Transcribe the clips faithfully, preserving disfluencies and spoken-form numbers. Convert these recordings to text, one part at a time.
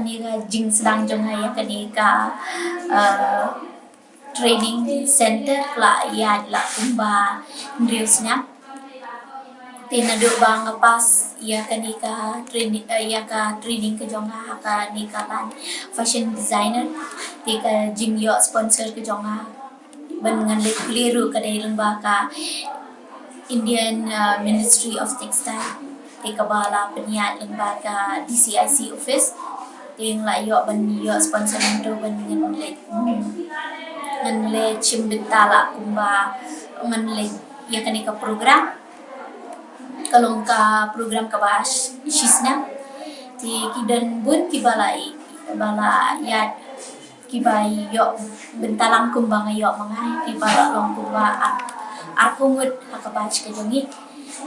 Kane ka jingsdang jong nga ïa kane ka, uh, training center ka la ïaid la kumba hynriew snem. Te naduh ba nga pass ïa kane ka training, uh, ïa ka training ka jong nga ha kane ka line fashion designer. Te ka jingïoh sponsor ka jong nga ban ngan leit pule ruh ka dei lyngba ka Indian, uh, Ministry of Textile. Te kaba la pynïaid lyngba ka D C I C office. Te nga la ïoh ban ïoh sponsor mynta ban ngan leit, ngan leit shim bynta la kumba ngan leit ïa kane ka program. Ka long ka program kaba shi snem. Te ki don bun kiba la i, ba la ïaid kiba ïoh bynta lang kumba nga ïoh ma nga, kiba la long kumba ar, arphew ngut ha ka batch ka jong ngi.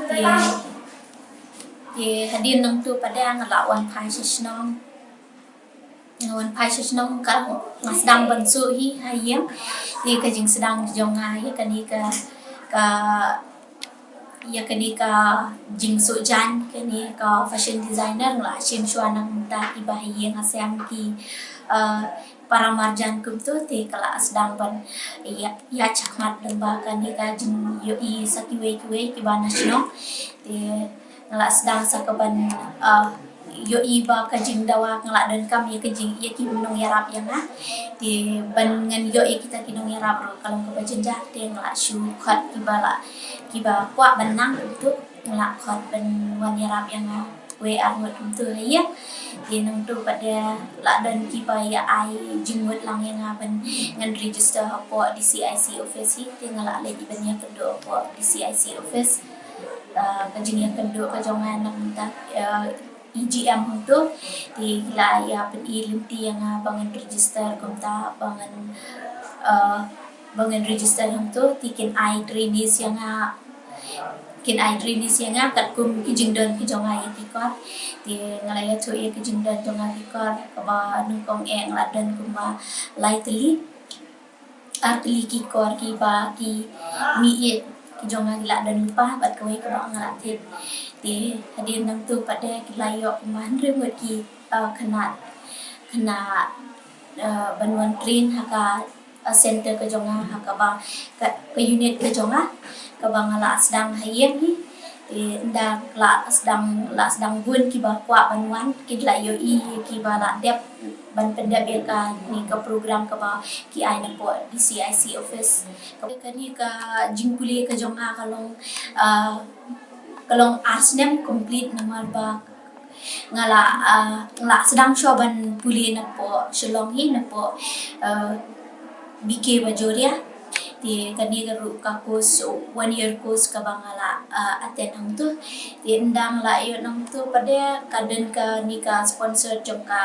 Te, te hadien nangtu pat de nga la wan phai sha shnong. Nga wan phai sha shnong ka nga sdang ban suh hi ha ïing. Te ka jingsdang jong nga hi kane ka, ka ïa kane ka jingsuh jan, kane ka fashion designer, nga la shim shuwa na ka bynta kiba ha ïing ha sem ki, uh, para marjan kumtu. Te ka la sdang ban ïa, ïa shakhmat lyngba kane ka jingïohi sa kiwei kiwei kiba na shnong. Te nga la sdang sa kaban, uh, ïohi ba ka jingdawa nga la donkam ïa ka jing, ïa ki nongïarap ïa nga. Te ban ngan ïoh ïa kita ki nongïarap ruh ka long kaba jynjar. Te nga la shu khot kiba la, kiba kwah ban nang kumtu, nga la khot ban wan ïarap ïa nga wei ar ngut kumtu ha ïing. Te nangtu pat de la don kiba ïa ai jingmut lang ïa nga ban ngan register hapoh D C I C office hi. Te nga la leit ban ïakynduh hapoh D C I C office. Uh, ka jingïakynduh ka jong nga na ka bynta, uh, E G M hangtu. Te ki la ïa pyni lynti ïa nga ba ngan register kumta, ba ngan, uh, ba ngan register hangtu. Te kin ai trainees ïa nga, kin ai trainees ïa nga katkum ki jingdon ki jong nga ïa ki kor. Te nga la ïathuh ïa ki jingdon jong nga ki kor, kaba nyngkong eh nga la don kumba lai tylli, ar tylli ki kor kiba ki mih ïeit ki jong nga ki la don lypa bad kawei kaba nga la thied. Te hadien nangtu pat de ki la ïoh kumba hynriew ngut ki, uh, khynnah, khynnah, uh, ban wan train ha ka, uh, center ka jong nga, ha kaba ka, ka unit ka jong nga kaba nga la sdang ha ïing hi. Te ynda la sdang, la sdang bun kiba kwah ban wan, ki la ïohi kiba la dep ban pyndep ïa kane ka program kaba ki ai napoh D C I C office. Kane ka jingpule ka jong nga ka long, uh, ka long ar snem complete namar ba nga la, uh, nga la sdang shuwa ban pule napoh Shillong hi, napoh, uh, B K Bajoria. Te kane ka ruh ka course, one year course kaba nga la, uh, attend hangtu. Te ynda nga la ïoh nangtu pat de ka don kane ka sponsor jong ka,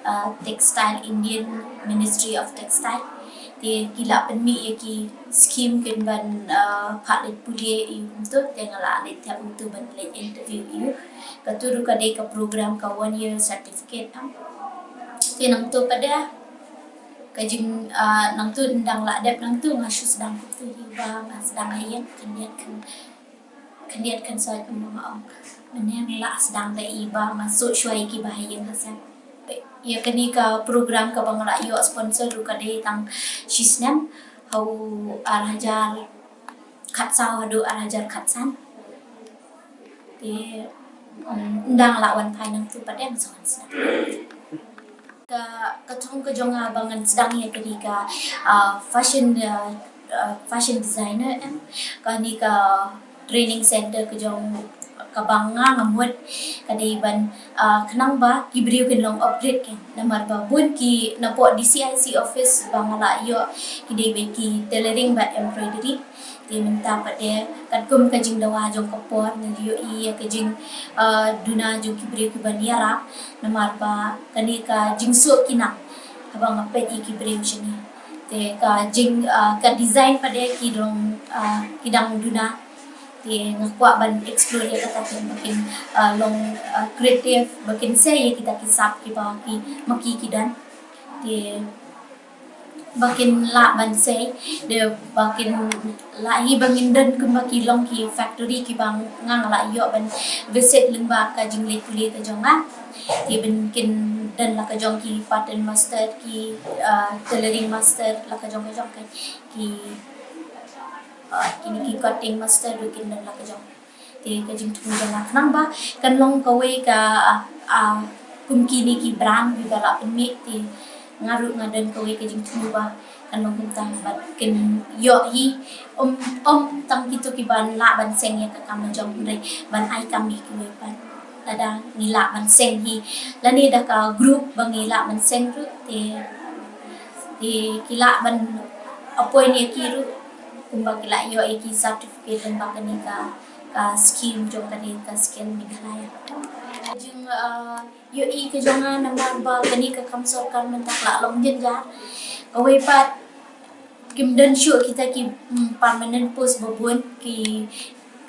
uh, textile, Indian Ministry of Textile. Te ki la pynmih ïa ki scheme kin ban, uh, phah leit pule ïa u kumtu. Te nga la leit thep kumtu ban leit interview ïa u. Katu ruh ka dei ka program ka one year certificate. Te nangtu pat de ka jing, uh, nangtu ynda nga la dep nangtu nga shu sdang kumtu hi ba nga sdang ha ïing, khyndiat khyn, khyndiat khynsoit kumba nga ong. Mynne nga la sdang da i ba nga suh shuwa ïa kiba ha ïing ha sem. Ïa kane ka program kaba nga la ïoh sponsor ruh ka dei tang shi snem, ha u ar hajar khatsaw haduh ar hajar khatsan. Te, mm, ynda nga la wan phai nangtu pat de nga sa wan sdang. Ka, ka thong ka jong nga ba ngan sdang ïa kane ka, ah, fashion, ah, ah, fashion designer em, kane ka training center ka jong kaba nga nga mut ka dei ban, ah, khnang ba ki briew kin long upgrade ki. Namar ba bun ki napoh D C I C office ba nga la ïoh ki dei ba ki tailoring bad embroidery. Te mynta pat de katkum ka jingdawa jong ka por nga ïohi ïa ka jing, ah, duna jong ki briew kiban ïarap. Namar ba kane ka jingsuh ki nang haba nga peit ïa ki briew shane. Te ka jing, ah, ka design pat de ki dang, ah, ki dang duna. Te nga kwah ban explore ïa kata kin ba kin, ah, long, ah, creative, ba kin sei ïa kita ki sap kiba ki ma ki ki don. Te ba kin lah ban sei, de ba kin lah hi ba ngin don kumba ki long ki factory kiba nga nga la ïoh ban visit lyngba ka jingleit pule ka jong nga. Te ba kin Don la ka jong ki pattern master, ki, ah, tailoring master, la ka jong ka jong ka, ki, ah, kine ki cutting master ruh kin don la ka jong. Te ka jingthmu jong nga khnang ba kan long kawei ka, ah, ah, kum kine ki brand kiba la pynmih, te nga ruh nga don kawei ka jingthmu ba kan long kumta, bad kin ïoh hi, ym, ym tang kito kiban lah ban seng ïa ka kam la jong, hynrei ban ai kam ïa kiwei pat. Lada ngi lah ban seng hi lane da ka group ba ngi lah ban seng ruh, te, te ki lah ban appoint ïa ki ruh, kumba ki lah ïoh ïa ki certificate lyngba kane ka, ka scheme jong kane ka Skill Meghalaya. Jing, ah, ïohi ka jong nga namar ba kane ka kam sorkar mynta ka la long jynjar. Kawei pat, kim don shuh kita ki, mm, permanent post ba bun, ki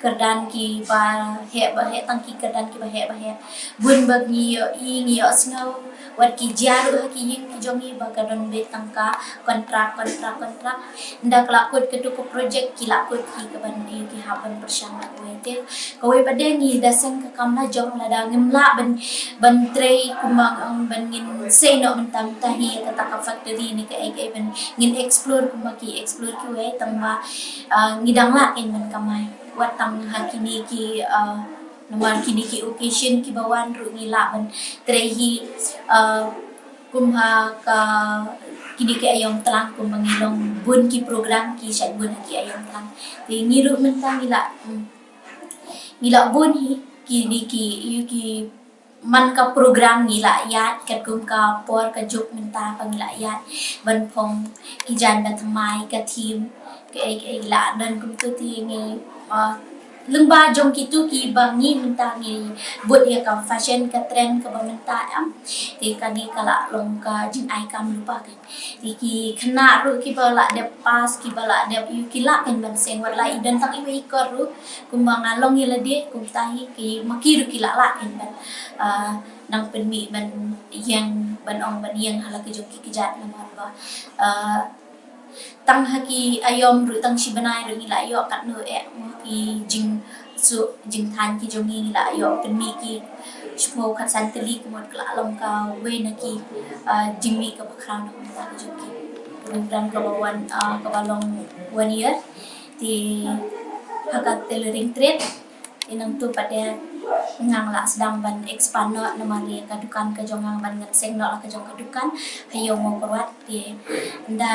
kyrdan kiba heh ba heh, tang ki kyrdan kiba heh ba heh. Bun ba ngi ïohi, ngi ïohsngew, wat ki jia ruh ha ki ïing ki jong ngi ba ka don beit tang ka kontrak, kontrak, kontrak. Ynda ka la kut katu ka project, ki la kut ki kaban, eh, ki hap ban pyrshang la kawei te. Kawei pat de, ngi da seng ka kam la jong, lada ngim lah ban, ban trei kumba nga ong, ban ngin sei noh mynta mynta hi kata ka factory ne kaei kaei, ban ngin explore kumba ki explore kiwei, tang ba, ah, ngi dang lah kein ban kamai. Wat tang ha kine ki, ah, namar kine ki occasion kiba wan ruh ngi lah ban trei hi, ah, kum ha ka kine ki aiom tlang, kumba ngi long bun ki program ki shait bun ha ki aiom tlang. Te ngi ruh mynta ngi lah, mm, ngi lah bun hi kine ki, ïa ki man ka program ngi lah ïaid, katkum ka por ka juk mynta ba ngi lah ïaid ban phong ki jaiñ ba thymmai, ka theme, kaei kaei, lah don kumtu. Te ngi, ah, lyngba jong kitu kiba ngi mynta ngi bud ïa ka fashion, ka trend kaba mynta em. Te kane ka lah long ka jingai kam lypa ka. Te ki khynnah ruh kiba lah dep pass, kiba lah dep, ïa ki lah kein ban seng, wat la i don tang iwei i kot ruh, kumba nga long ïa lade kumta hi, ki ma ki ruh ki lah lah kein ban, ah, nang pynmih ban ïeng, ban ong ban ïeng ha la ka jong ki kjat namar ba, ah, tang ha ki aiom ruh tang shi bnai ruh ngi lah ïoh katno eh ki jing suk jingthain ki jong ngi, ngi lah ïoh pynmih ki shiphew khatsan tylli, ka mut ka lah long kawei na ki, ah, jingmih kaba khraw na ka bynta ka jong ki. Program kaba wan, ah, kaba long one year, te ha ka tailoring trade. Te nangtu pat de nga lah sdang ban expand noh namar ïa ka dukan ka jong nga, ban ngan seng noh la ka jong ka dukan ha ïew Mawkyrwat. Te ynda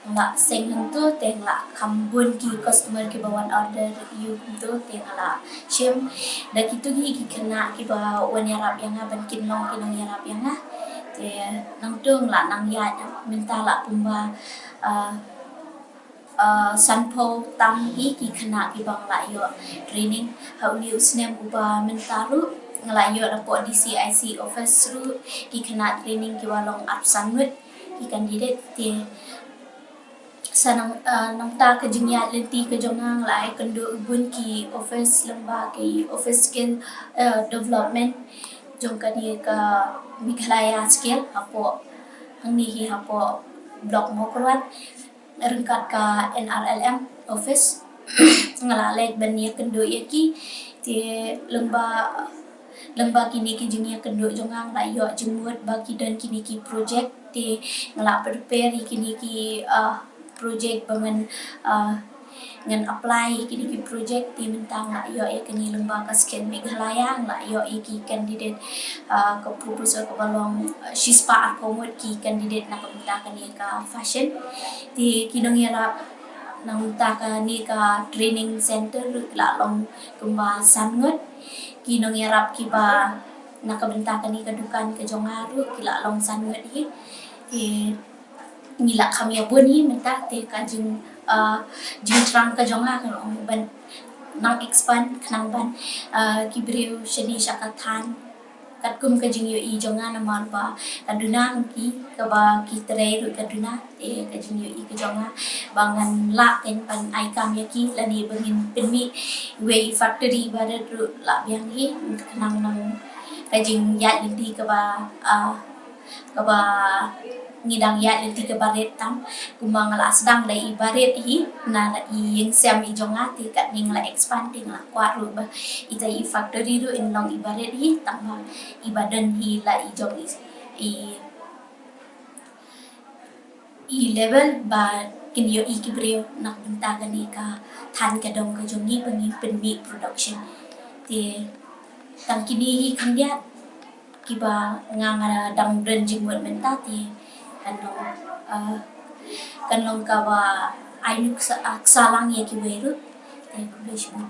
nga lah seng hangtu te nga lah kham bun ki customer kiba wan order ïa u hangtu, te nga lah shim da kitu hi ki khynnah kiba wan ïarap ïa nga, ban kin long ki nongïarap ïa nga. Te nangtu nga lah nang ïaid mynta lah kumba, ah, ah, sanphew tam hi ki khynnah kiba nga lah ïoh training. Ha une u snem uba mynta ruh nga lah ïoh napoh D C I C office ruh ki khynnah training kiba long arphew san ngut ki candidate. Te sa nang, ah, nangta ka jingïaid lynti ka jong nga, nga lah ïakynduh bun ki office lyngba ki office skill, ah, development jong kane ka Meghalaya Skill hapoh, hangne hi hapoh Block Mawkyrwat ryngkat ka N R L M office. Nga lah leit ban ïakynduh ïa ki. Te lyngba, lyngba kine ki jingïakynduh jong nga, nga lah ïoh jingmut ba ki don kine ki project. Te nga lah prepare ïa kine ki, ah, project ba ngan, ah, ngan apply ïa kine ki project. Te mynta nga lah ïoh ïa kane lyngba ka Skill Meghalaya, nga lah ïoh ïa ki candidate, ah, ka proposal kaba long, ah, shispah arphew ngut ki candidate na ka bynta kane ka fashion. Te ki nongïarap na ka bynta kane ka training center ruh ki lah long kumba san ngut. Ki nongïarap kiba na ka bynta kane ka dukan ka jong nga ruh ki lah long san ngut hi. Te ngi lah kham ïa bun hi mynta, te ka jing, ah, jingthrang ka jong nga ka long ban nang expand khnang ban, ah, ki briew shane sha ka thaiñ katkum ka jingïohi jong nga, namar ba ka duna ki, kaba ki trei ruh ka duna. Te ka jingïohi ka jong nga ba ngan lah kein ban ai kam ïa ki lane ba ngin pynmih iwei i factory barit ruh lah biang hi, khnang nang ka jingïaid lynti kaba, ah, kaba ngi dang ïaid lynti kaba rit tam. Kumba nga lah sdang da iba rit hi na la i ïing sem i jong nga, te katne nga lah expand, te nga lah kwah ruh ba ita i factory ruh in long iba rit hi, tang ba iba don hi la i jong i, i, i level ba kin ïohi ki briew na ka bynta kane ka than ka dong ka jong ngi ba ngin pynmih production. Te tang kine hi khyndiat kiba nga nga dang don jingmut mynta te kan long, uh, kan long kaba ai nuksa, uh, ksalang ïa kiwei ruh. Te khublei shibun.